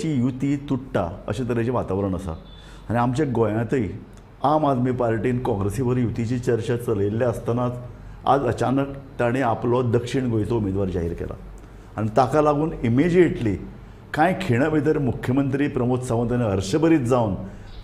ची युती तुट्टा अशें तरेचें वातावरण आसा आनी आमच्या गोंयांतय आम आदमी पार्टीन काँग्रेसी बरोबर युतीची चर्चा चलयल्ली आसतनाच आज अचानक ताणें आपलो दक्षीण गोंयचो उमेदवार जाहीर केला आनी ताका लागून इमिजिएटली कांय खिणा भितर मुख्यमंत्री प्रमोद सावंत हांणी हर्षभरीत जावन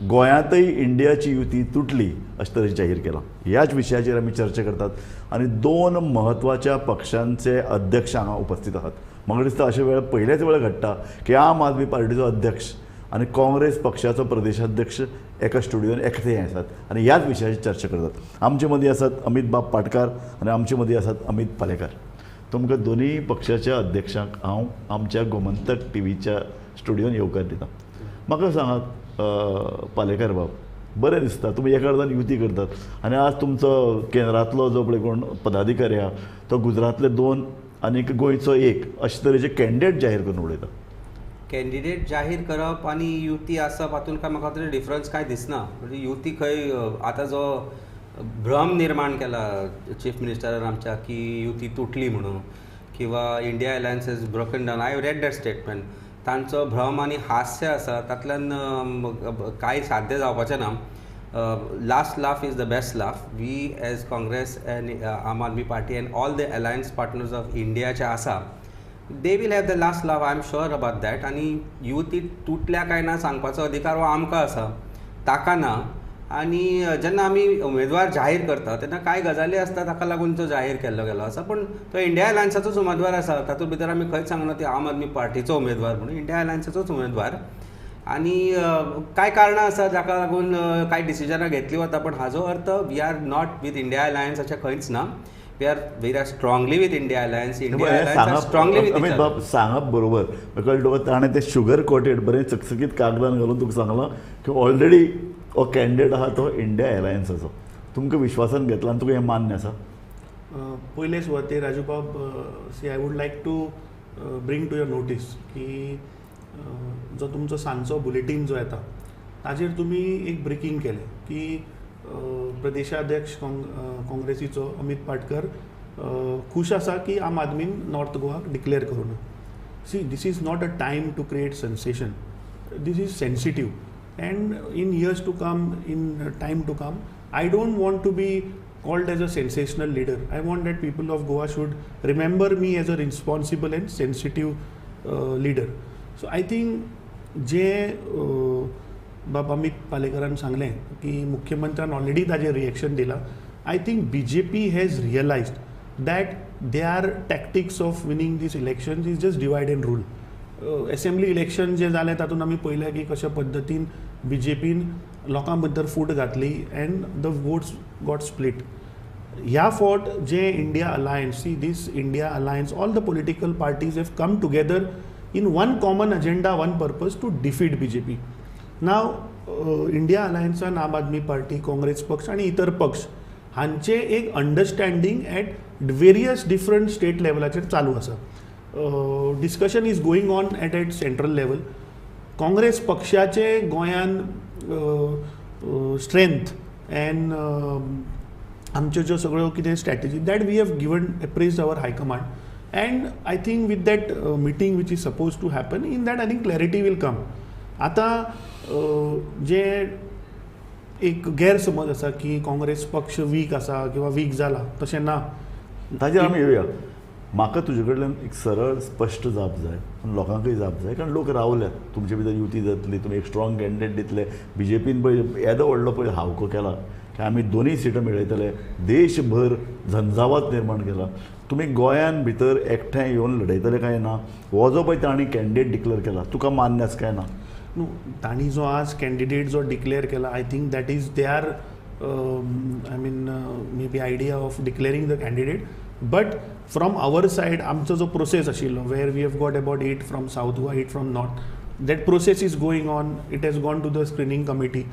गोंयांतय इंडियाची युती तुटली अशें तरेन जाहीर केलां. ह्याच विशयाचेर आमी चर्चा करतात आनी दोन म्हत्वाच्या पक्षांचे अध्यक्ष हांगा उपस्थित आसात. म्हाका दिसता अशें वेळ पयल्याच वेळ घडटा की आम आदमी पार्टीचो अध्यक्ष आनी काँग्रेस पक्षाचो प्रदेशाध्यक्ष एका स्टुडियोन एकठांय आसात आनी ह्याच विशयाचेर चर्चा करतात. आमचे मदीं आसात अमीत बाब पाटकार आनी आमचे मदीं आसात अमीत पालेकार. तुमकां दोनूय पक्षाच्या अध्यक्षांक हांव आमच्या गोमंतक टीव्हीच्या स्टुडियोन येवकार दिता. म्हाका सांगात पालेकार बाब, बरें दिसता तुमी एका अर्दान युती करतात आनी आज तुमचो केंद्रांतलो जो पळय कोण पदाधिकारी आहा तो गुजरातले दोन आनी गोंयचो एक अशे तरेचे कॅन्डिडेट जाहीर करून उडयता. कॅन्डिडेट जाहीर करप आनी युती आसप हातूंत काय म्हाका तरी डिफरन्स कांय दिसना. म्हणजे युती खंय आतां जो भ्रम निर्माण केला चीफ मिनिस्टरान आमच्या की युती तुटली म्हणून किंवा India alliance is broken down, I read that statement. तांचो भ्रम आनी हास्य आसा तातल्यान कांय साध्य जावपाचें ना. Last laugh is the best laugh. We as Congress and Aam Aadmi Party and all the alliance partners of इंडियाचे आसा, they will have the last laugh, I am sure about that. आनी युती तुटल्या काय ना सांगपाचो अधिकार हो आमकां आसा, ताका ना. आनी जेन्ना आमी उमेदवार जाहीर करता तेन्ना कांय गजाली आसता ताका लागून तो जाहीर केल्लो गेलो आसा. पूण तो इंडिया अलायन्साचोच उमेदवार आसा, तातूंत भितर आमी खंयच सांगना ती आम आदमी पार्टीचो उमेदवार म्हणून, इंडिया अलायन्साचोच उमेदवार. आनी कांय कारणां आसा जाका लागून कांय डिसिजनां घेतली वता, पण हाजो अर्थ we are not with India alliance अशें खंयच ना. We are strongly with India alliance. India alliance strongly with Amit बाब सांगप बरोबर कळ्ळें तुका, ताणें तें शुगर कोटेड बरें चकचकीत कागदान घालून तुका सांगलां की ऑलरेडी हो कॅन्डिडेट आहा तो इंडिया अलायन्साचो, तुमकां विश्वासान घेतला आनी तुका हें मान्य आसा? पयले सुवातेर राजू बाब, see I would like to bring to your notice की जो तुमचो सांजचो बुलेटीन जो येता ताजेर तुमी एक ब्रेकींग केलें की प्रदेशाध्यक्ष काँग्रेसीचो अमीत पाटकर खूश आसा की आम आदमीन नॉर्थ गोवाक डिक्लेअर करूं ना. See, this is not a time to create sensation, this is sensitive and in years to come, in time to come, I don't want to be called as a sensational leader. I want that people of Goa should remember me as a responsible and sensitive leader. So I think जे बाब अमीत पालेकरान सांगलें की मुख्यमंत्र्यान already ताजेर reaction दिलां. I think BJP has realised that their tactics of winning these elections is just divide and rule. Assembly election जे जालें तातूंत आमी पळयलें की कशा पद्दतीन बीजेपीन लोकां भितर फूट घातली and the votes got split. ह्या फावट जे India alliance, see this India alliance, all the political parties have come together in one common agenda, one purpose to defeat BJP. Now India अलायन्सान आम आदमी पार्टी, काँग्रेस पक्ष आनी इतर पक्ष हांचे एक understanding at various different state लेवलाचेर चालू आसा. Discussion is going on at central level. Congress पक्षाचे गोंयान स्ट्रेंथ एंड आमच्यो ज्यो सगळ्यो कितें strategy that we have given apprised our high command and I think with that meeting which is suppose to happen, in that I think clarity will come. आतां जे एक गैरसमज आसा की काँग्रेस पक्ष वीक आसा किंवा वीक जाला, तशें ना. ताजेर आमी येवया. म्हाका तुजे कडल्यान एक सरळ स्पश्ट जाप जाय आनी लोकांकय जाप जाय, कारण लोक रावल्यात तुमचे भितर युती जातली, तुमी एक स्ट्रॉंग कॅन्डिडेट दितले. बीजेपीन पळय येदो व्हडलो पळय हावको केला की आमी दोनूय सिटां मेळयतले, देशभर झंझावात निर्माण केला. तुमी गोंयान भितर एकठांय येवन लढयतले काय ना? हो जो पळय तांणी कॅन्डिडेट डिक्लेअर केला तुका मान्य आसा काय ना? न्हू, तांणी जो आज कॅन्डिडेट जो डिक्लेअर केला, I think that is their I mean maybe idea of declaring the candidate. But from our side आमचो जो प्रोसेस आशिल्लो where we have got about 8 from South Goa, 8 from North, that process is going on. It has gone to the screening committee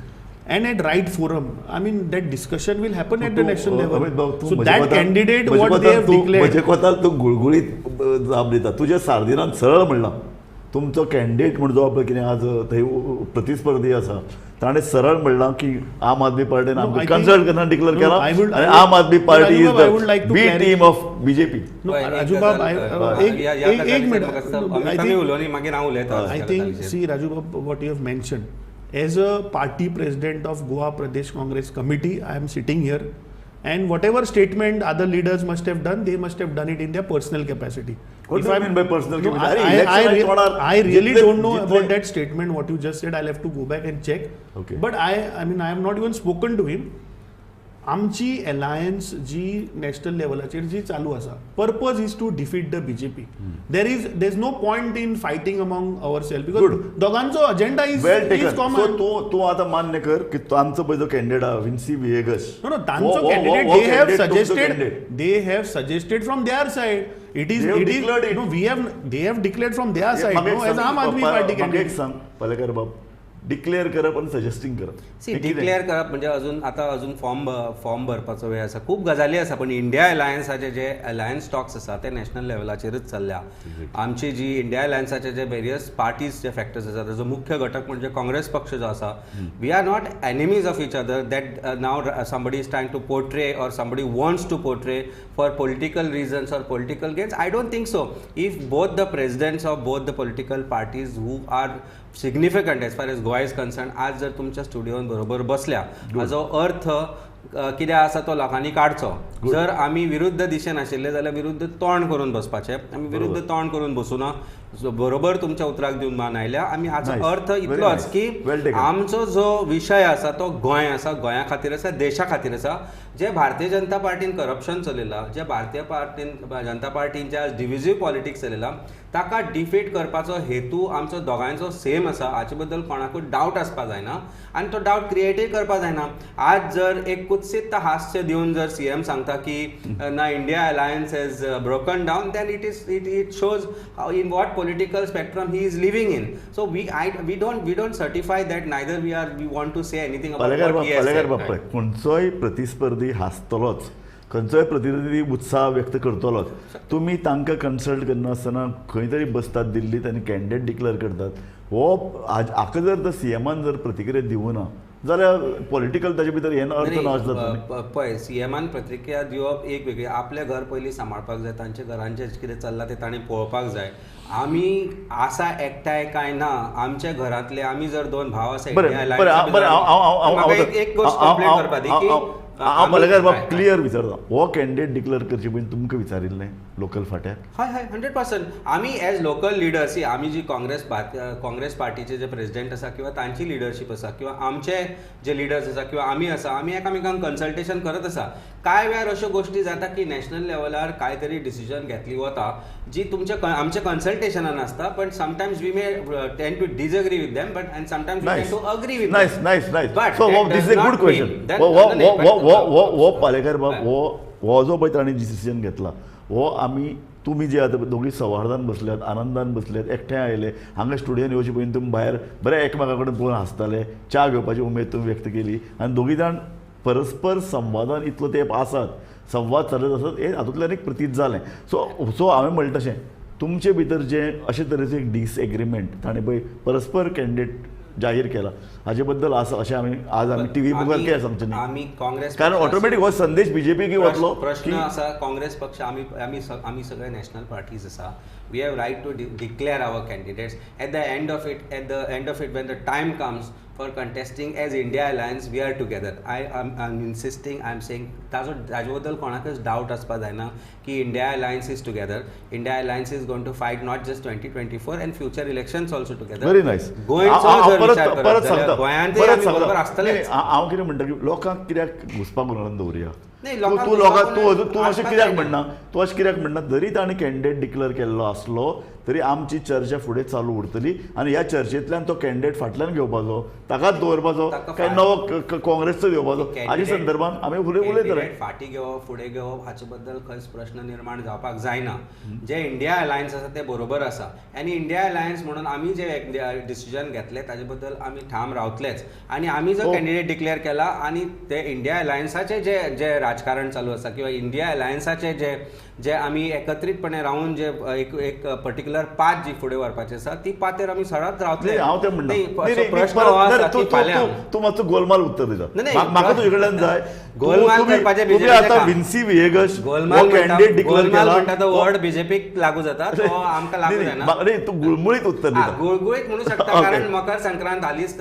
and at right forum, I mean that discussion will happen at the national level. So that candidate what they have declared, म्हजे कोताल तूं गुळगुळीत जाप दिता. तुज्या सार्दिनान सरळ म्हणलां तुमचो candidate म्हूण जो पळय कितें आज थंय प्रतिस्पर्धी आसा ताणें सरळ म्हणलां की आम आदमी पार्टीन आमकां कन्सल्ट करना डिक्लेअर केला आनी Aam Aadmi Party is the B team of BJP. राजूबाब, एक मिनट, मागीर हांव उलयतां. I think, see, Rajubab, what you have mentioned, as a party president of Goa Pradesh Congress Committee, I am sitting here, and whatever statement other leaders must have done, they must have done it in their personal capacity. What If do you I'm- mean by personal No, capacity? I, अरे, I, election I, तोंडार I really जितले- don't know जितले- about that statement, what you just said. I'll have to go back and check. Okay. But I mean, I have not even spoken to him. आमची alliance जी national लेवलाचेर जी चालू आसा, purpose is to defeat the BJP. There is no point in fighting among our self because Good. दोगांचो agenda is well is taken. So common. तूं तूं आतां मान्य कर की तांचो पळय जो कॅन्डिडेट आहा विन्सी विएगस, No, no, तांचो candidate they have suggested, they have suggested from their side. It is They have it is declared it. No, we have they have declared from their side. No, as Aam Aadmi Party म्हाका एक candidate. सांग पालेकर बाब, declare करप आनी suggesting करप C, हें कितें? Declare करप म्हणजे अजून आतां अजून फॉर्म भरपाचो वेळ आसा, खूब गजाली आसा, पण इंडिया अलायन्साचे जे अलायन्स टॉक्स आसा ते नॅशनल लेवलाचेरच चल्ल्या. आमची जी इंडिया अलायन्साचे जे वेरियस पार्टीज जे फॅक्टर्स आसा, ताजो मुख्य घटक म्हणजे काँग्रेस पक्ष जो आसा. We are not enemies of each other that now somebody is trying to portray or somebody wants to portray for political reasons or political gains. I don't think so. If both the presidents of both the political parties who are significant as far as Goa is concerned आज जर तुमच्या स्टुडियोन बरोबर बसल्या, हाजो अर्थ कितें आसा तो लोकांनी काडचो. जर आमी विरुद्ध दिशेन आशिल्ले जाल्यार विरुद्ध तोंड करून बसपाचें. आमी विरुद्ध तोंड करून बसूना, बरोबर तुमच्या उतराक दिवन मान आयल्या आमी. हाचो अर्थ इतलोच की Well taken. आमचो जो विशय आसा तो गोंय आसा, गोंया खातीर आसा, देशा खातीर आसा. जे भारतीय जनता पार्टीन करप्शन चलयलां, जे भारतीय पार्टीन जनता पार्टीन जे आज डिविजीव पॉलिटिक्स चलयलां, ताका डिफीट करपाचो हेतू आमचो दोगांयचो सेम आसा. हाचे बद्दल कोणाकूय डावट आसपा जायना आनी तो डावट क्रिएटय करपा जायना. आज जर एक कुत्सित हास्य दिवन जर सीएम सांगता की ना, India Alliance has broken down, then it shows in what political spectrum he is living in. So we don't certify that, neither we want to say anything. Palekar बाब, पालेकर बाब, पळय, खंयचोय प्रतिस्पर्धी हांसतलोच, खंयचोय प्रतिनिधी उत्साह व्यक्त करतलोच. तुमी तांकां कन्सल्ट करनासतना खंय तरी बसतात दिल्लीत आनी कॅन्डिडेट डिक्लेअर करतात. हो हाका जर सीएमान जर प्रतिक्रिया दिवना जाल्यार पॉलिटिकल ताजे भितर हें अर्थ ना अशें जाता न्ही. पळय, सीएमान प्रतिक्रिया दिवप एक वेगळी. आपलें घर पयलीं सांबाळपाक जाय. तांच्या घरांचें कितें चल्लां तें तांणी पळोवपाक जाय. आमी आसा एकठांय काय ना, आमच्या घरांतले आमी जर दोन भाव आसा बरें India बरें Alliance बरें हांव हांव हांव म्हाका एक गोश्ट कंप्लीट करपा दी की हांव पालेकर बाब क्लियर विचारता, हो कॅन्डिडेट डिक्लेअर करचे पयलीं तुमकां विचारिल्लें लोकल फाट्याक? हय हय 100%. आमी एज लोकल लिडर्स, आमी जी काँग्रेस काँग्रेस पार्टीचे जे प्रेजिडेंट आसा किंवा तांची लिडरशीप आसा किंवा आमचे जे लिडर्स आसा किंवा आमी आसा, आमी एकामेकांक कन्सल्टेशन करत आसा. कांय वेळार अश्यो गोश्टी जाता की नॅशनल लेवलार कांय तरी डिसिजन घेतली वता जी तुमच्या आमच्या कन्सल्टेशनान आसता, पण sometimes we may tend to disagree with them, but and sometimes we tend to agree with. Nice nice nice. So this is a good question. हो पालेकर बाब, हो हो जो पळय ताणें डिसिजन घेतला, हो आमी तुमी जे आतां दोगी सवार्दान बसल्यात, आनंदान बसल्यात, एकठांय आयले हांगा स्टुडियोन येवचे पयलीं तुमी भायर बरें एकामेका कडेन पळोवन हांसताले, च्या घेवपाची उमेद तुमी व्यक्त केली आनी दोगी जाण परस्पर संवादान इतलो तेंप आसात, संवाद चलत आसात, हें हातूंतल्यान एक प्रतीत जालें. सो सो हांवें म्हणलें तशें तुमचे भितर जें अशे तरेचें एक डिसएग्रीमेंट ताणें पळय परस्पर कॅन्डिडेट जाहीर केला हाजे बद्दल आसा अशें आमी आज आमी टिवी मुखार कितें सांगचें न्ही. आमी काँग्रेस कारण ऑटोमॅटीक हो संदेश बीजेपीक वतलो. प्रश्न आसा, काँग्रेस पक्ष आमी आमी आमी सगळे नॅशनल पार्टीज आसा. We have right to declare our candidates. At the end of it, when the time comes for contesting as India Alliance, we are together. I am insisting, I am saying, ताजो ताजे बद्दल कोणाकच डावट आसपा जायना की India Alliance is together. India Alliance is going to fight not just 2024 and future elections also together. Very nice. गोंयचो जर परत विचार परत करत जाल्यार सांगता गोंयांतय परत आमी बरोबर सांगता. आसतलेच. हांव कितें म्हणटा की लोकांक कित्याक घुसपा गोंदळान दवरुया? नाही, तूं लोकांक तूं लोकांक तूं अजून तूं अशें आसपाक कित्याक जायना. म्हणना, तूं अशें कित्याक म्हणना, जरी ताणें कॅन्डिडेट डिक्लेअर केल्लो आसलो तरी आमची चर्चा फुडें चालू उरतली आनी ह्या चर्चेंतल्यान तो कॅन्डिडेट फाटल्यान घेवपाचो, ताकाच दवरपाचो ताका काय नवो काँग्रेसचो घेवपाचो, हाजे संदर्भात आमी फुडें उलयतले. कॅन्डिडेट फाटीं घेवप, फुडें घेवप हाचे बद्दल खंयच प्रश्न निर्माण जावपाक जायना. जे इंडिया अलायन्स आसा ते बरोबर आसा आनी इंडिया अलायन्स म्हणून आमी जे डिसिजन घेतले ताजे बद्दल आमी ठाम रावतलेच आनी आमी जो कॅन्डिडेट डिक्लेअर केला आनी ते इंडिया अलायन्साचे जे जे राजकारण चालू आसा किंवा इंडिया अलायन्साचे जे जे आमी एकत्रीतपणे रावन जे एक एक पर्टिक्युलर पाथ जी फुडें व्हरपाची आसा ती पाथेर आमी सरत रावतले. हांव तें म्हणटा, प्रश्न हो आसा की फाल्यां तूं मातसो गोलमाल उत्तर दिता, म्हाका तुजे कडल्यान जाय गोलमाल करपाचें. तुमी आतां विन्सी विएगस गोलमाल कॅन्डिडेट डिक्लेअर केला म्हणटा तो वर्ड बीजेपीक लागू जाता, तो आमकां लागू जायना. नाही, तूं गुळमुळीत उत्तर दिता. गुळगुळीत म्हणू शकता, कारण मकर संक्रांत हालींच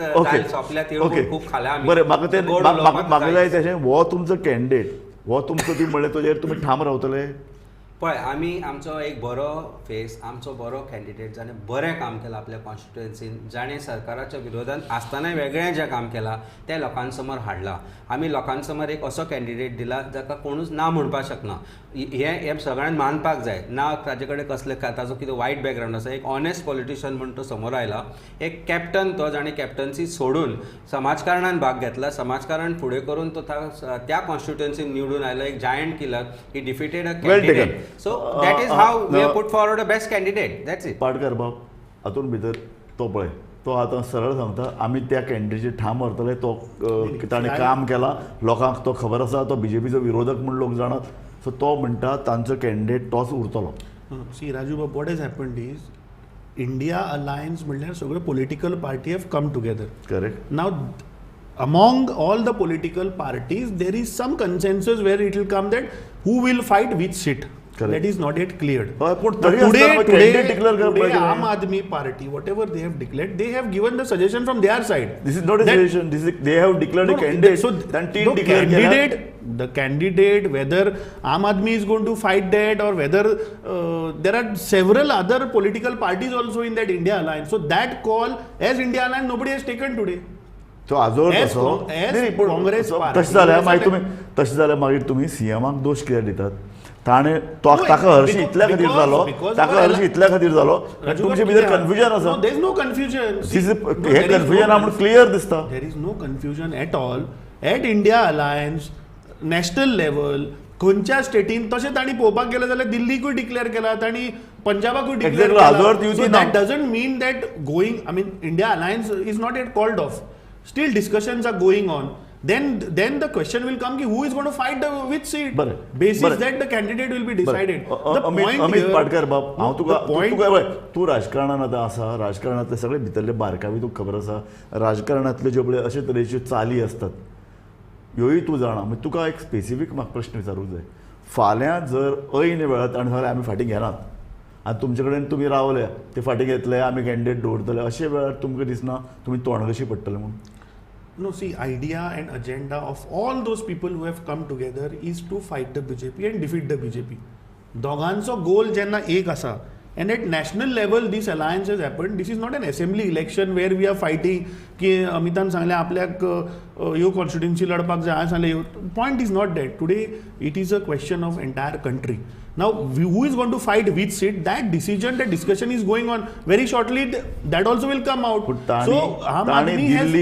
सोंपल्या, तिळगुळ खूब खाल्या आमी. बरें, म्हाका तें म्हाका जाय तशें हो तुमचो कॅन्डिडेट, हो तुमचो ती म्हणलें तुजेर तुमी ठाम रावतले. पळय, आमी आमचो एक बरो फेस, आमचो बरो कॅन्डिडेट जाणें बरें काम केलां आपल्या कॉन्स्टिट्युएन्सीन, जाणें सरकाराच्या विरोधान आसतनाय वेगळें जें काम केलां तें लोकां समोर हाडलां. आमी लोकां समोर एक असो कॅन्डिडेट दिला जाका कोणूच ना म्हणपाक शकना. हें सगळ्यांक मानपाक जाय ना ताजे कडेन कसलें ताजो कितें वायट बॅकग्रावंड आसा. एक ऑनेस्ट पॉलिटिशियन म्हूण तो समोर आयला, एक कॅप्टन तो जाणें कॅप्टन्सी सोडून समाजकारणान भाग घेतला, समाजकारण फुडें करून तो त्या कॉन्स्टिट्युएन्सीन निवडून आयलो, एक giant killer. He defeated a candidate. So that is how we have put forward the best candidate. That's it. Patkar बाब, हातूंत भितर तो पळय, तो आतां सरळ सांगता आमी त्या कॅन्डिडेटीचेर ठाम व्हरतले. तो ताणें काम केलां, लोकांक तो खबर आसा, तो बीजेपीचो विरोधक म्हूण लोक जाणात. सो तो म्हणटा तांचो कॅन्डिडेट तोच उरतलो. सी राजू बाब, what has happened is India alliance म्हणल्यार सगळ्यो political party have come together. Correct. Now among all the political parties there is some consensus where it will come that who will fight which seat. Correct. That is not yet cleared. Today Aam Aadmi Party, whatever they have declared, they have given the suggestion from their side. This is not a suggestion. This is, they have declared a candidate. So then team declared the candidate, whether Aam Aadmi is going to fight that or whether there are several other political parties also in that India alliance. So that call as India alliance nobody has taken today. तो आजोर तसो तशें जाल्यार मागीर तुमी तशें जाल्यार मागीर तुमी सीएमाक दोश कित्याक दितात? ताणें तो ताका हरशीं इतल्या खातीर जालो, ताका हरशीं इतल्या खातीर जालो, तुमचे भितर कन्फ्युजन आसा. There is no confusion. हें कन्फ्युजन म्हूण क्लियर दिसता. There is no confusion at all at India alliance national level. खंयच्या स्टेटीन तशें तांणी पळोवपाक गेलें जाल्यार दिल्लीकूय डिक्लेअर केला, तांणी पंजाबाकूय डिक्लेअर केला. So that doesn't mean that going, I mean India alliance is not yet called off. Still discussions are going on. Then the question will come ki who is going to fight the which seat. Basis that the candidate will be decided. The point Amit Patkar बाब, हांव तुका तुका तूं राजकारणान आतां आसा, राजकारणांतले सगळे भितरले बारकावे तुका खबर आसा, राजकारणांतले ज्यो पळय अशे तरेच्यो चाली आसतात ह्योय तूं जाणा. मागीर तुका एक स्पेसिफीक म्हाका प्रश्न विचारूंक जाय. फाल्यां जर ऐन वेळार ताणें सांगलें आमी फाटीं घेनात आनी तुमचे कडेन तुमी रावले, ते फाटीं घेतले आमी कॅन्डिडेट दवरतले, अशे वेळार तुमकां दिसना तुमी तोंड कशी पडटले म्हूण? No, see, idea and agenda of all those people who have come together is to fight the BJP and defeat the BJP. दोगांचो गोल जेन्ना एक आसा, and at national level this alliance has happened. This is not an assembly election where we are fighting की अमितान सांगलें आपल्याक ह्यो constituency लढपाक जाय, हांवें सांगलें ह्यो. Point is not that. Today it is a question of entire country. Now who is going to fight which seat, that decision, that discussion is going on. Very shortly that also will come out. So Aam Aadmi has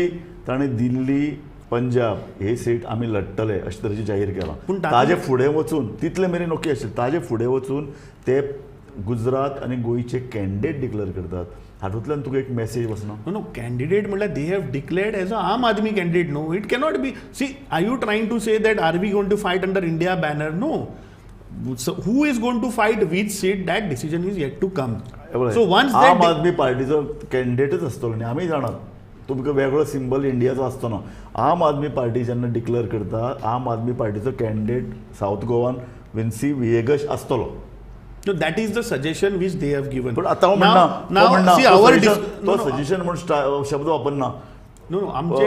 ताणें दिल्ली, पंजाब हे seat आमी लढटले अशे तरेचें जाहीर केलां. पूण ताजे फुडें वचून तितले मेरेन ओके आशिल्लें, ताजे फुडें वचून ते गुजरात आनी गोंयचे कॅन्डिडेट डिक्लेअर करतात. हातूंतल्यान तुका एक मॅसेज वचना? नो, कॅन्डिडेट म्हणल्यार they have declared as a Aam Aadmi candidate. No, it cannot be. See, are you trying to say that are we going to fight under India banner? No. So who is going to fight which seat, that decision is yet to come. So once that Aam Aadmi पार्टीचो कॅन्डिडेटच आसतलो न्ही, आमी जाणात तुमकां वेगळो symbol इंडियाचो आसचो ना. आम आदमी पार्टी जेन्ना डिक्लेअर करता, आम आदमी पार्टीचो कॅन्डिडेट सावथ गोवान विन्सी विएगश आसतलो. No, that is the suggestion which they have given. पण आतां हांव म्हणना, तो सजेशन म्हूण शब्द वापरना. नो, आमचे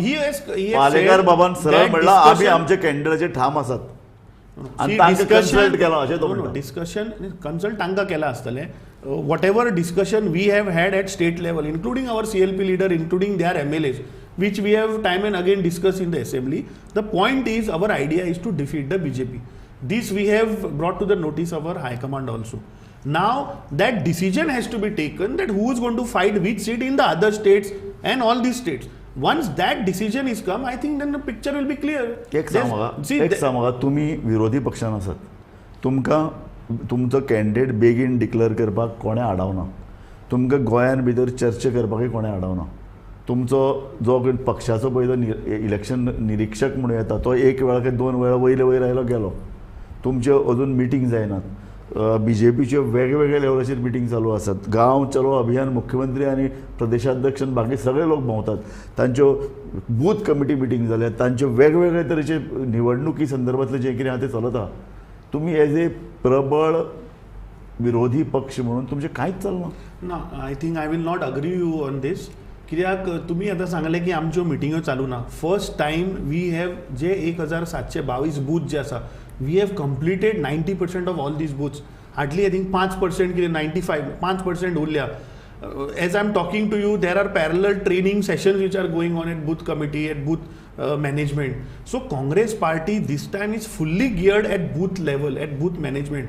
ही पालेकार बाबान सरळ म्हणलां आमी आमच्या कॅन्डिडेटाचेर ठाम आसात आनी तांकां कन्सल्ट केलां अशें तो म्हणटा. डिस्कशन कन्सल्ट तांकां केलां आसतलें. Whatever discussion we have had at state level, including our CLP leader, including their MLAs, which we have time and again discussed in the assembly, the point is our idea is to defeat the BJP. This we have brought to the notice of our high command also. Now that decision has to be taken that who is going to fight which seat in the other states and all these states. Once that decision is come, I think then the picture will be clear. एक सांग म्हाका, तुमी विरोधी पक्षान आसात, तुमकां तुमचो candidate बेगीन डिक्लेअर करपाक कोणें आडावना, तुमकां गोंयान भितर चर्चा करपाकय कोणें आडावना. तुमचो जो पक्षाचो पळय तो इलेक्शन निरीक्षक म्हणून येता तो एक वेळा काय 2 वेळा वयले वयर आयलो गेलो. तुमच्यो अजून मिटींग जायनात. बी जे पीच्यो वेगवेगळ्या लेवलाचेर मिटींग चालू आसात. गांव चलो अभियान मुख्यमंत्री आनी प्रदेशाध्यक्ष आनी बाकी सगळे लोक भोंवतात. तांच्यो बूथ कमिटी मिटींग जाल्या, तांच्यो वेगवेगळे तरेचे निवडणुकी संदर्भातलें जें कितें आहा तें चलता. तुमी एज ए प्रबळ विरोधी पक्ष म्हणून तुमचें कांयच चलना. ना, I think I will not agree you on this. कित्याक तुमी आतां सांगलें की आमच्यो मिटिंग्यो चालू ना. फर्स्ट टायम we have जे 1722 बूथ जे आसा, we have completed 90% of all these booths. Hardly I think 5% कितें 95 5% उरल्या. As I am talking to you, there are parallel training sessions which are going on at booth committee, at booth management. So Congress party this time is fully geared at booth level, at booth management.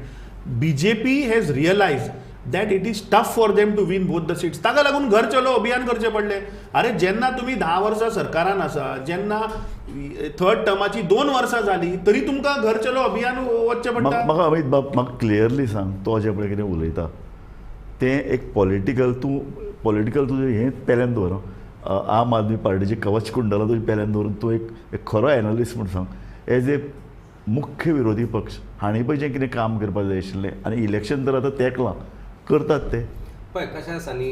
BJP has realized that it is tough for them to win both the seats. ताका लागून घर चलो अभियान करचें पडलें. अरे जेन्ना तुमी 10 वर्सां सरकारान आसा, जेन्ना थर्ड टर्माची 2 वर्सां जाली तरी तुमकां घर चलो अभियान वचचें पडटा. म्हाका अमित बाब, म्हाका क्लियरली सांग, तो जें पळय कितें उलयता तें एक पॉलिटिकल, तूं पॉलिटिकल तुजें हें पेल्यान दवर, आम आदमी पार्टीची कवच कुंडलां तुजें पेल्यान दवरून तूं एक खरो एनालिस्ट म्हूण सांग, एज ए मुख्य विरोधी पक्ष हांणी पळय जें कितें काम करपाक जाय आशिल्लें आनी इलेक्शन तर आतां तेंकलां, करतात ते. पळय कशें आसा न्ही,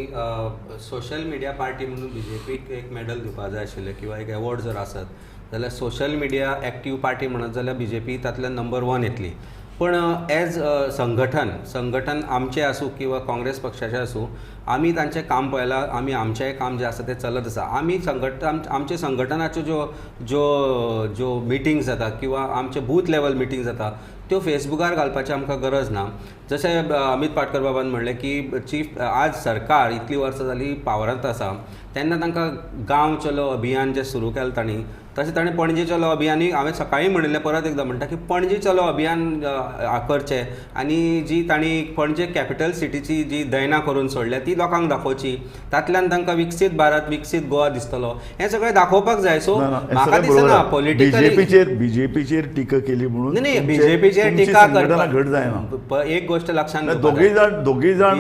सोशल मिडिया पार्टी म्हणून बी जे पीक एक मेडल दिवपाक जाय आशिल्लें किंवा एक एवॉर्ड जर आसत जाल्यार सोशल मिडिया एक्टीव पार्टी म्हणत जाल्यार बी जे पी तातल्यान नंबर 1 येतली. पण एज संघटन, संघटन आमचें आसूं किंवा काँग्रेस पक्षाचें आसूं, आमी तांचें काम पळयलां, आमी आमचेंय काम जें आसा तें चलत आसा. आमी संघटन, आमचे संघटनाच्यो ज्यो ज्यो ज्यो मिटिंग्स जाता किंवा आमचे बूथ लेवल मिटिंग जाता त्यो फेसबुकार घालपाची आमकां गरज ना. जशें अमित पाटकर बाबान म्हणलें की चीफ आज सरकार इतलीं वर्सां जालीं पावरांत आसा तेन्ना तांकां गांव चलो अभियान जें सुरू केलें तांणी, तशें ताणें पणजे चलो अभियानूय हांवें सकाळीं म्हणिल्लें, परत एकदां म्हणटा की पणजे चलो अभियान करचें आनी जी तांणी पणजे कॅपिटल सिटीची जी दैना करून सोडल्या ती लोकांक दाखोवची, तातल्यान तांकां विकसीत भारत विकसीत गोवा दिसतलो, हें सगळें दाखोवपाक जाय. सो म्हाका दिसना पॉलिटिकली बीजेपीचेर टिका केली म्हणून, न्ही बीजेपीचेर टिका करपाक एक गोश्ट लक्षांत दोगीय जाण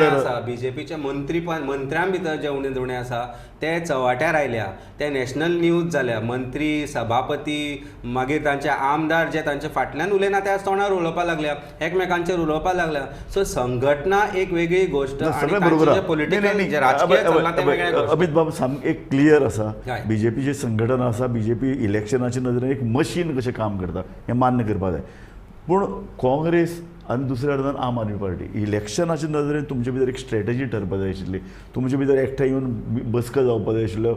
आसा, बीजेपीचे मंत्री मंत्र्यां भितर जे उणे दुणे आसा ते चव्हाट्यार आयल्या, ते नॅशनल न्यूज जाल्या. मंत्री, सभापती, मागीर तांचे आमदार जे तांचे फाटल्यान उलयना ते आज तोंडार उलोवपाक लागल्या, एकमेकांचेर उलोवपाक लागल्या. सो संघटना एक वेगळी गोश्ट आनी पॉलिटिकल जे राजकीय चल्लां तें वेगळें. अमित बाब सामकें एक क्लियर आसा, बीजेपीची संघटना आसा, बीजेपी इलेक्शनाच्या नदरेन एक मशीन कशें काम करता हें मान्य करपाक जाय. पूण काँग्रेस आनी दुसऱ्या अर्दान आम आदमी पार्टी इलेक्शनाच्या नदरेन तुमचे भितर एक स्ट्रेटजी ठरपाक जाय आशिल्ली, तुमचे भितर एकठांय येवन बसका जावपाक जाय आशिल्ल्यो.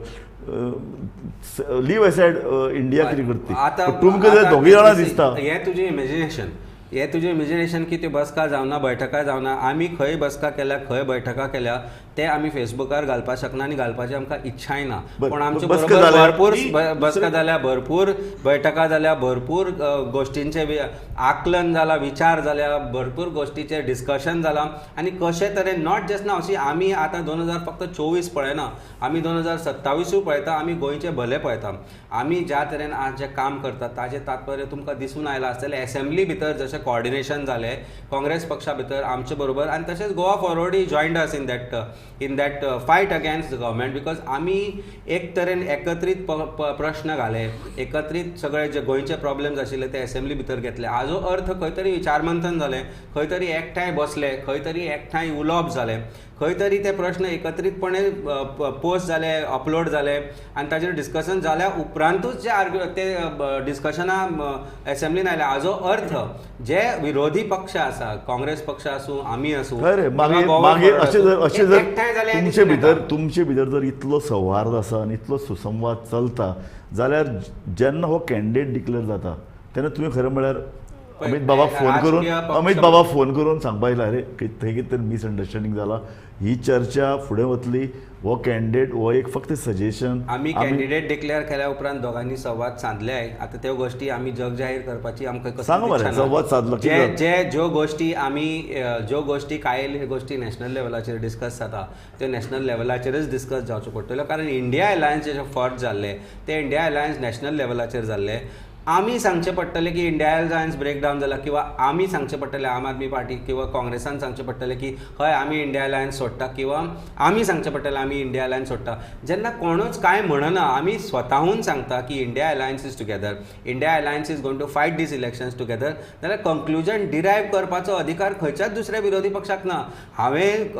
लीव एसायड इंडिया कितें करता तुमकां जर दोगूय जाणां दिसता, हें तुजें इमेजिनेशन, हें तुजें इमेजिनेशन की त्यो बसका जावना, बैठका जावना. आमी खंय बसका केल्या, खंय बैठका केल्या ते आमी फेसबुकार घालपाक शकना आनी घालपाची आमकां इच्छाय ना. पूण आमचे बरोबर भरपूर बसका जाल्या, भरपूर बैठका जाल्या, भरपूर गोश्टींचे आकलन जाला, विचार जाल्या, भरपूर गोश्टीचें डिस्कशन जालां आनी कशे तरेन not just ना अशी आमी आतां 2024 पळयना, आमी 2027 पळयता, आमी गोंयचें भलें पळयता. आमी ज्या तरेन आज जें काम करतात ताजें तात्पर्य तुमकां दिसून आयलां आसतलें. एसेंब्ली भितर जशें कॉर्डिनेशन जालें काँग्रेस पक्षा भितर आमचे बरोबर आनी तशेंच Goa फॉरवर्डूय joined us in that fight against the government, because आमी एक तरेन एकत्रीत प्रश्न घाले, एकत्रीत सगळे जे गोंयचे प्रॉब्लेम्स आशिल्ले ते एसेंब्ली भितर घेतले. हाजो अर्थ खंय तरी विचारमंथन जालें, खंय तरी एकठांय बसले, खंय तरी एकठांय उलोवप जालें, खंय तरी ते प्रश्न एकत्रीतपणे पोस्ट जाले, अपलोड जाले आनी ताजेर डिस्कशन जाल्या उपरांतूच जे आर्ग्यू ते डिस्कशनां एसेंब्लीन आयले. हाजो अर्थ जे विरोधी पक्ष आसा, काँग्रेस पक्ष आसूं, आमी आसूं, एकठांय जाले. तुमचे भितर जर इतलो सौहार्द आसा आनी इतलो सुसंवाद चलता जाल्यार जेन्ना हो कॅन्डिडेट डिक्लेअर जाता तेन्ना तुमी खरें म्हळ्यार अमित बाबा फोन करून सांगपाक येयला, अरे थंय कितें तरी मिसअंडरस्टँडींग जाला, ही चर्चा फुडें वतली, हो कॅन्डिडेट हो एक फक्त सजेशन. आमी कॅन्डिडेट डिक्लेअर केल्या उपरांत दोगांनी संवाद सादले. आतां त्यो गोश्टी आमी जग जाहीर करपाची आमकां सांग मरे, संवाद सादलो जे ज्यो गोश्टी आमी ज्यो गोश्टी कांय गोश्टी नॅशनल लेवलाचेर डिस्कस जाता त्यो नॅशनल लेवलाचेरच डिस्कस जावच्यो पडटल्यो, कारण इंडिया अलायन्स जे फॉर्ट जाल्ले ते इंडिया अलायन्स नॅशनल लेवलाचेर जाल्ले. आमी सांगचें पडटलें की इंडिया अलायन्स ब्रेकडावन जाला किंवा आमी सांगचें पडटलें आम आदमी पार्टी किंवा काँग्रेसान सांगचें पडटलें की हय आमी इंडिया अलायन्स सोडटा किंवा आमी सांगचें पडटलें आमी इंडिया अलायन्स सोडटा. जेन्ना कोणूच कांय म्हणना, आमी स्वताहून सांगता की India Alliance is together, India Alliance is going to fight these elections together, जाल्यार कंक्लुजन डिरायव करपाचो अधिकार खंयच्याच दुसऱ्या विरोधी पक्षाक ना. हांवें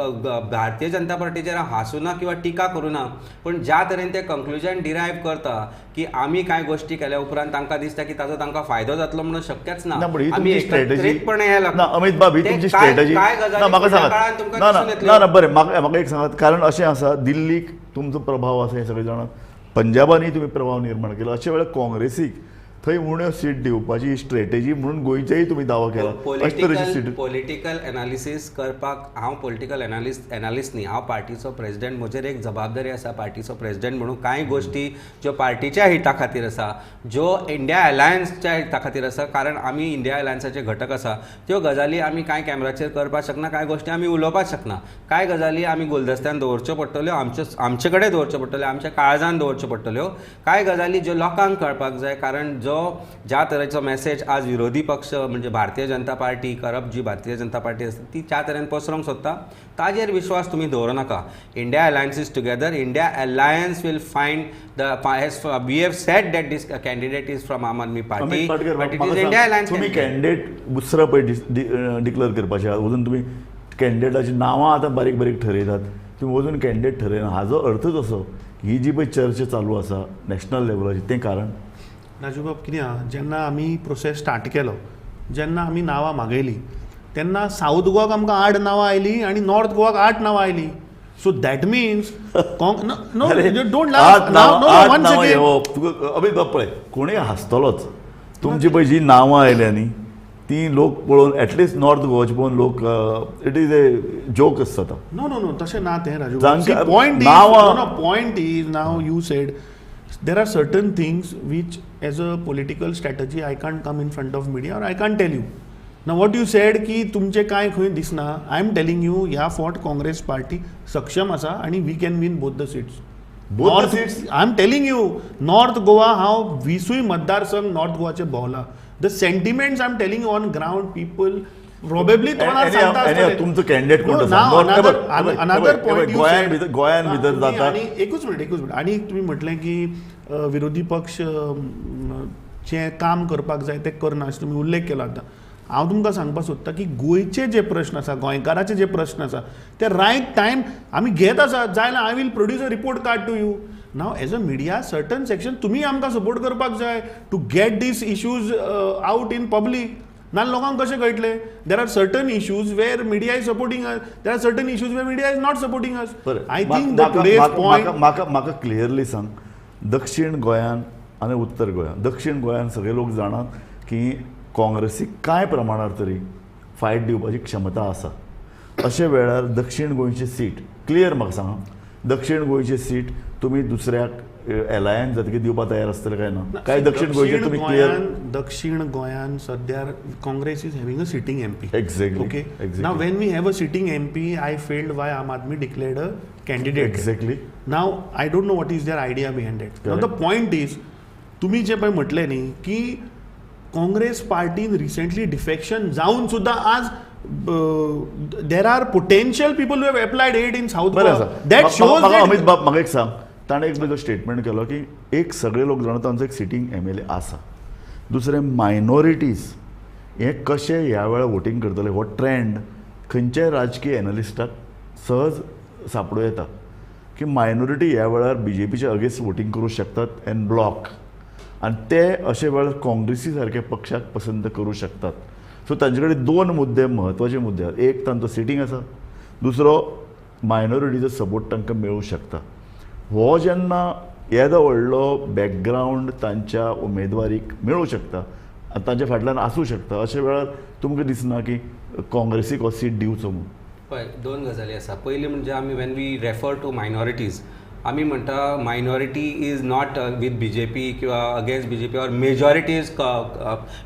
भारतीय जनता पार्टीचेर हांसूं ना किंवा टिका करूं ना, पूण ज्या तरेन ते कंक्लुजन डिरायव करता की आमी कांय गोश्टी केल्या उपरांत तांकां दिसता की ताजो तांकां फायदो जातलो म्हणून शक्यच ना. आमी एकत्रितपणे हे ना अमित बाब, ही तुमची स्ट्रॅटजी ना. म्हाका सांगात ना ना ना बरें, म्हाका एक सांगात, कारण अशें आसा दिल्लीक तुमचो प्रभाव आसा हें सगळें जाणात, पंजाबानूय तुमी प्रभाव निर्माण केलो, अशे वेळार काँग्रेसीक थंय उण्यो सीट दिवपाची स्ट्रॅटेजी म्हणून गोंयचेय तुमी दावो केला. अशे तरेची सीट पॉलिटिकल एनालिसीस करपाक हांव पॉलिटिकल एनालिस्ट न्ही, हांव पार्टीचो प्रेजिडेंट, म्हजेर एक जबाबदारी आसा पार्टीचो प्रेजिडेंट म्हणून कांय गोश्टी ज्यो पार्टीच्या हिता खातीर आसा, ज्यो इंडिया अलायन्सच्या हिता खातीर आसा, कारण आमी इंडिया अलायन्साचे घटक आसा, त्यो गजाली आमी कांय कॅमेराचेर करपाक शकना, कांय गोश्टी आमी उलोवपाक शकना, कांय गजाली आमी गुलदस्त्यान दवरच्यो पडटल्यो, आमचे कडेन दवरच्यो पडटल्यो, आमच्या काळजान दवरच्यो पडटल्यो, कांय गजाली ज्यो लोकांक कळपाक जाय. कारण जो ज्या तरेचो मॅसेज आज विरोधी पक्ष म्हणजे भारतीय जनता पार्टी करप, जी भारतीय जनता पार्टी आसा ती ज्या तरेन पसरोंक सोदता ताजेर विश्वास तुमी दवरूं नाका. India Alliance is together, India Alliance will find the we have said that this candidate is from Aam Aadmi Party, but it is India Alliance. तुमी कॅन्डिडेट दुसरो पळय डिक्लेअर करपाचे आहा, अजून तुमी कॅन्डिडेटाची नांवां आतां बारीक बारीक ठरयतात, तुमी अजून कॅन्डिडेट ठरयना. हाजो अर्थच असो ही जी पळय चर्चा चालू आसा नॅशनल लेवलाची, तें कारण राजूबाब कितें आहा, जेन्ना आमी प्रोसेस स्टार्ट केलो, जेन्ना आमी नांवां मागयलीं तेन्ना सावथ गोवाक आमकां 8 नांवां आयलीं आनी नॉर्थ गोवाक 8 नांवां आयलीं. So that means no don't laugh. Amit बाब पळय, कोणूय हांसतलोच तुमची पळय जी नांवां आयल्या न्ही ती लोक पळोवन, एटलिस्ट नॉर्थ गोवाचे पळोवन लोक it is a joke आसता. नो नो नो तशें ना तें Raju. Point is now you said there are certain things which as a political strategy I can't come in front of media or I can't tell you. Now what you said ki tumche kai khuy disna, I am telling you ह्या fort Congress party सक्षम आसा आणि we can win both the seats. Both the seats? I am telling you, North Goa हांव 20 मतदारसंघ north गोवाचे भोंवला. The sentiments I am telling you on ground people probably तोंडार सांगता आसतले. तुमचो कॅन्डिडेट कोण आसा? गोंयान भितर जाता. आनी एकूच मिनट, आनी तुमी म्हटलें की विरोधी पक्ष जें काम करपाक जाय तें करना अशें तुमी उल्लेख केला. आतां हांव तुमकां सांगपाक सोदता की गोंयचे जे प्रश्न आसा, गोंयकाराचे जे प्रश्न आसा ते रायट टायम आमी घेत आसा. जाल्यार I will produce a report card to you. Now as a media certain section तुमी आमकां सपोर्ट करपाक जाय to get these issues out in public. ना लोकांक कशें कळटलें? There are certain issues where media is supporting us, there are certain issues where media is not supporting us. I think the today's point म्हाका म्हाका clearly सांग, दक्षिण गोंयान आनी उत्तर गोंयान, दक्षिण गोंयान सगळे लोक जाणात की काँग्रेसीक कांय प्रमाणार तरी फायट दिवपाची क्षमता आसा. अशे वेळार दक्षिण गोंयची सीट क्लियर म्हाका सांगा, दक्षिण गोंयची सीट तुमी दुसऱ्याक एलायन्स जातकीर दिवपाक तयार आसतले काय ना? काय दक्षिण गोंयचे तुमी क्लियर? दक्षिण गोंयान सद्या Congress is having a sitting MP. Exactly. Okay. Now when we have a sitting MP, I failed why Aam Aadmi declared a candidate. Exactly. Now I don't know what is their idea behind it. Now the point is, तुमी जे पळय म्हटलें न्ही की Congress पार्टीन recently defection जावन सुद्दां आज there are potential people who have applied aid in South Goa. That shows. Amit बाब म्हाका एक सांग, ताणें एक जो स्टेटमेंट केलो की एक सगळे लोक जाणा तांचो एक सिटींग MLA आसा, दुसरें मायनॉरिटीज हे कशें ह्या वेळार वोटींग करतले हो ट्रेंड खंयच्याय राजकीय एनलिस्टाक सहज सापडूं येता की मायनॉरिटी ह्या वेळार BJPच्या अगेन्स्ट वोटींग करूं शकतात एन ब्लॉक, आनी ते अशे वेळार काँग्रेसी सारक्या पक्षाक पसंत करूं शकतात. सो तांचे कडेन दोन मुद्दे म्हत्वाचे मुद्दे आसात, एक तांचो सिटींग आसा, दुसरो मायनॉरिटीचो सपोर्ट तांकां मेळूं शकता. हो जेन्ना येदो व्हडलो बॅकग्रावंड तांच्या उमेदवारीक मेळूं शकता आनी तांच्या फाटल्यान आसूं शकता, अशे वेळार तुमकां दिसना की काँग्रेसीक हो सीट दिवचो म्हणून? पळय, दोन गजाली आसा. पयलीं म्हणजे आमी when we refer to minorities आमी म्हणटा minority is not with BJP किंवा against BJP or majority is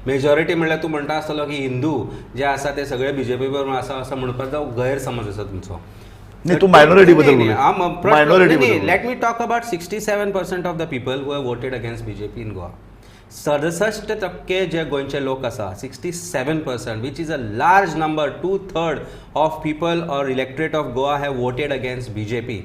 majority म्हणल्यार तूं म्हणटा आसतलो की हिंदू जे आसा ते सगळे बीजेपी बरोबर आसा असो म्हणपाचो गैरसमज आसा तुमचो. नाही, तू मायनॉरिटी बद्दल बोल. Let me talk about 67% of the people who have voted against BJP in Goa. 67% जे गोंयचे लोक आसा, 67% which is a large number, 2/3 of people or electorate of Goa have voted against BJP.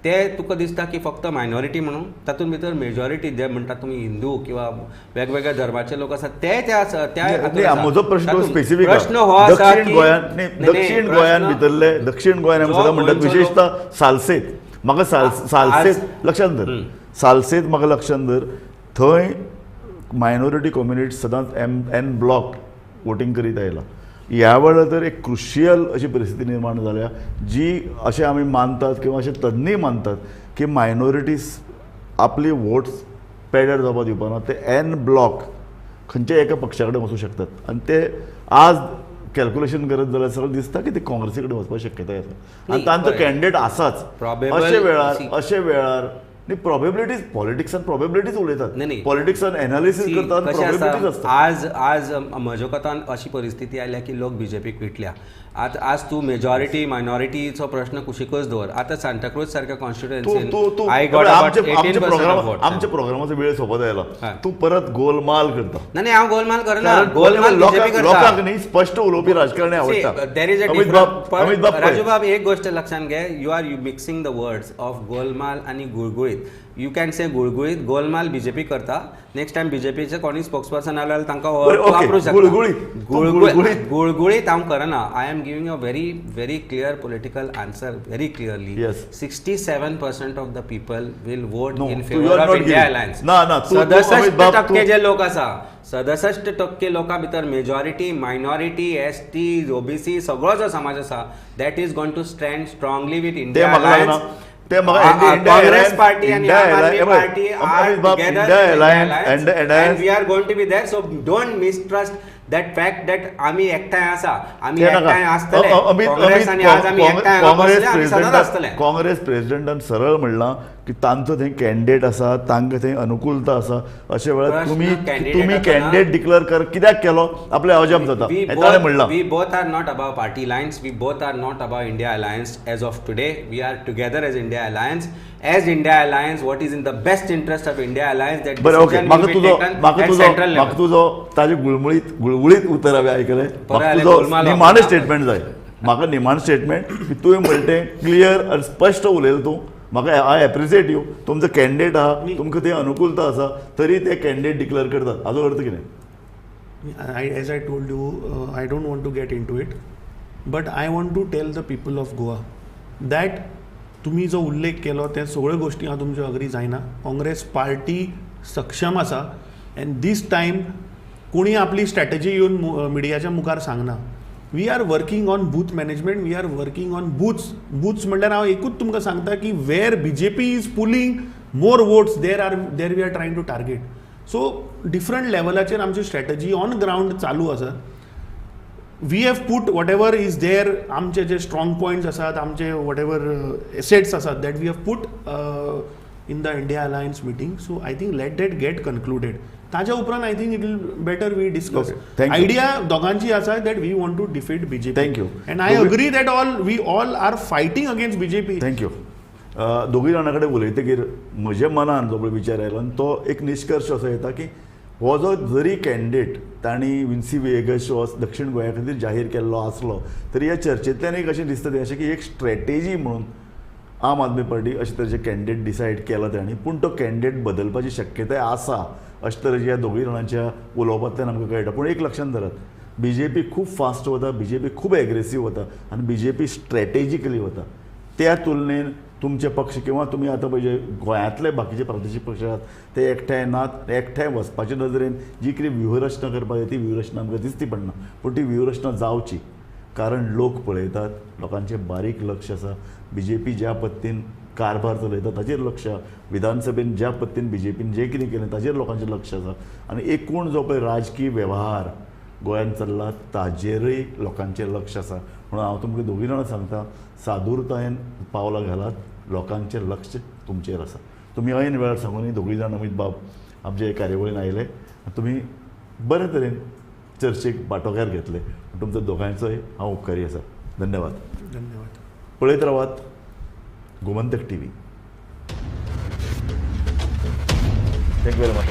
ते तुका दिसता की फक्त मायनॉरिटी म्हणून, तातूंत भितर मेजॉरिटी जे म्हणटा तुमी हिंदू किंवा वेगवेगळ्या धर्माचे लोक आसात ते त्या म्हजो प्रश्न स्पेसिफीक प्रश्न हो आसा दक्षिण गोंयांत, दक्षिण गोंयांत भितरले, दक्षिण गोंयांत आमी सदां म्हणटात विशेषतः सालसेत, म्हाका सालसेत लक्षांत धर, सालसेत म्हाका लक्षांत धर, थंय मायनॉरिटी कम्युनिटी सदांच एन ब्लॉक वोटींग करीत आयला. ह्या वेळार तर एक क्रुशियल अशी परिस्थिती निर्माण जाल्या जी अशें आमी मानतात किंवा अशें तज्ञ मानतात की मायनॉरिटीज आपली वोट्स पेडर जावपाक दिवपाना, ते एन ब्लॉक खंयच्याय एका पक्षा कडेन वचूं शकतात आनी ते आज कॅल्क्युलेशन करत जाल्यार सगळें दिसता की ते काँग्रेसी कडेन वचपाची शक्यताय आसा आनी तांचो कॅन्डिडेट आसाच. अशे वेळार न्ही, प्रोबेबिलिटीज पॉलिटिक्सान प्रोबेबिलिटीज उलयतात, पॉलिटिक्सान एनालिसीस करतात, प्रोबेबिलिटीज आसता. आज आज म्हज्या कोतान अशी परिस्थिती आयल्या की लोक बीजेपीक विटल्या. आतां आज तूं मेजॉरिटी मायनॉरिटीचो प्रश्न कुशीकच दवर. आतां सांताक्रूज सारक्या कॉन्स्टिट्युएन्सीन I got about 18% of votes. आमच्या प्रोग्रामाचो वेळ सोंपत आयला, तूं परत गोलमाल करता. ना न्ही, हांव गोलमाल करना, गोलमाल बीजेपी करता. लोकांक न्ही स्पश्ट उलोवपी राजकारणी आवडटा. There is a difference. राजूबाब एक गोश्ट लक्षांत घे, you are mixing the words of Golmaal आनी गुळगुळीत. You can से गुळगुळीत, गोलमाल बीजेपी करता. नेक्स्ट टायम बीजेपीचे कोणी स्पोक्स पर्सन आले जाल्यार तांकां वापरूं शकता. गुळगुळीत हांव करना. I am giving a very very clear political answer very clearly. 67% of the people will vote in favour of India Alliance. 67% जे लोक आसा, 67% लोकां भितर majority, minority, S T, OBC सगळो जो समाज आसा that is going to stand strongly with India Alliance. Congress party and Aam Aadmi Party are together and we are going to be there. So don't mistrust that fact that आमी एकठांय आसा, आमी एकठांय आसतले. काँग्रेस आनी आज आमी एकठांय बसले, आमी सदांच आसतले. काँग्रेस प्रेसिडेंटान सरळ म्हणलां की तांचो थंय कॅन्डिडेट आसा, तांकां थंय अनुकूलता आसा. अशे वेळार तुमी कॅन्डिडेट डिक्लेअर कर कित्याक केलो आपले अजाप जाता ताणें म्हणलां. We both are not above party lines, we both are not above India Alliance as of today. We are together as India Alliance. As India Alliance, what is in the best interest of India Alliance that decision will be taken at central level. म्हाका तुजो ताजे गुळगुळीत उतर हांवें आयकलें. म्हाका तुजो निमाणें स्टेटमेंट जाय, म्हाका निमाणें स्टेटमेंट की तुवें म्हणलें तें क्लियर आनी स्पश्ट उलयलें तूं. म्हाका I appreciate you. तुमचो कॅन्डिडेट आहा, तुमकां थंय अनुकूलता आसा, तरी ते कॅन्डिडेट डिक्लेअर करतात, हाजो अर्थ कितें? As I told you, I don't want to get into it, but I want to tell the people of Goa that तुमी जो उल्लेख केलो ते सगळ्यो गोश्टी हांव तुमच्यो अग्री जायना. काँग्रेस पार्टी सक्षम आसा एंड these time कोणी आपली स्ट्रॅटजी येवन मिडियाच्या मुखार सांगना. We are working on booth management, we are working on booths. Booths म्हणल्यार हांव एकूच तुमकां सांगता की where BJP is pulling more votes there we are trying to target. So different लेवलाचेर आमची स्ट्रॅटजी ऑन ग्रावंड चालू आसा. We have put whatever is there, आमचे जे स्ट्रॉंग पॉयंट्स आसात, आमचे what ever एसेट्स आसात that we have put in the India Alliance meeting. So I think let that get concluded. ताज्या उपरांत I think it will better we discuss. Idea दोगांची आसा that we want to defeat BJP. Thank you. And I agree that all we all are fighting against BJP. Thank you. दोगूय जाणां कडेन उलयतकीर म्हज्या मनान जो पळय विचार आयलो आनी तो एक निश्कर्श असो येता की हो जो जरी कॅन्डिडेट तांणी विन्सी व्हिएगस हो दक्षिण गोंया खातीर जाहीर केल्लो आसलो तरी ह्या चर्चेंतल्यान एक अशें दिसता तें अशें की एक स्ट्रॅटेजी म्हणून आम आदमी पार्टी अशे तरेचे कॅन्डिडेट डिसायड केला तांणी, पूण तो कॅन्डिडेट बदलपाची शक्यताय आसा अशे तरेची ह्या दोगूय जाणांच्या उलोवपांतल्यान आमकां कळटा. पूण एक लक्षांत धरात, बी जे पी खूब फास्ट वता, बी जे पी खूब एग्रेसीव वता आनी बी जे पी स्ट्रॅटेजिकली वता. त्या तुलनेन तुमचे पक्ष किंवा तुमी आतां पळय जे गोंयांतले बाकीचे प्रादेशीक पक्ष आसात ते एकठांय नात. एकठांय वचपाचे नदरेन जी कितें व्यूहरचना करपाक जाय ती व्यूहरचना आमकां दिसती पडना, पूण ती व्यूहरचना जावची, कारण लोक पळयतात, लोकांचें बारीक लक्ष आसा. बी जे पी ज्या पद्दतीन कारभार चलयता ताचेर लक्ष आसा, विधानसभेन ज्या पद्दतीन बी जे पीन जें कितें केलें ताचेर लोकांचें लक्ष आसा आनी एकूण जो पळय राजकीय वेव्हार गोंयांत चल्ला ताजेरय लोकांचें लक्ष आसा. म्हणून हांव तुमकां दोगूय जाणां सांगता, सादूरतायेन पावलां घालात, लोकांचें लक्ष तुमचेर आसा. तुमी ऐन वेळार सांगून दोगूय जाण अमीत बाब आमचे कार्यावळीन आयले आनी तुमी बरे तरेन चर्चेक वांटोकार घेतले, तुमचो दोगांयचोय हांव उपकारी आसा. धन्यवाद. धन्यवाद. पळयत रावात Gomantak TV. Thank you very much.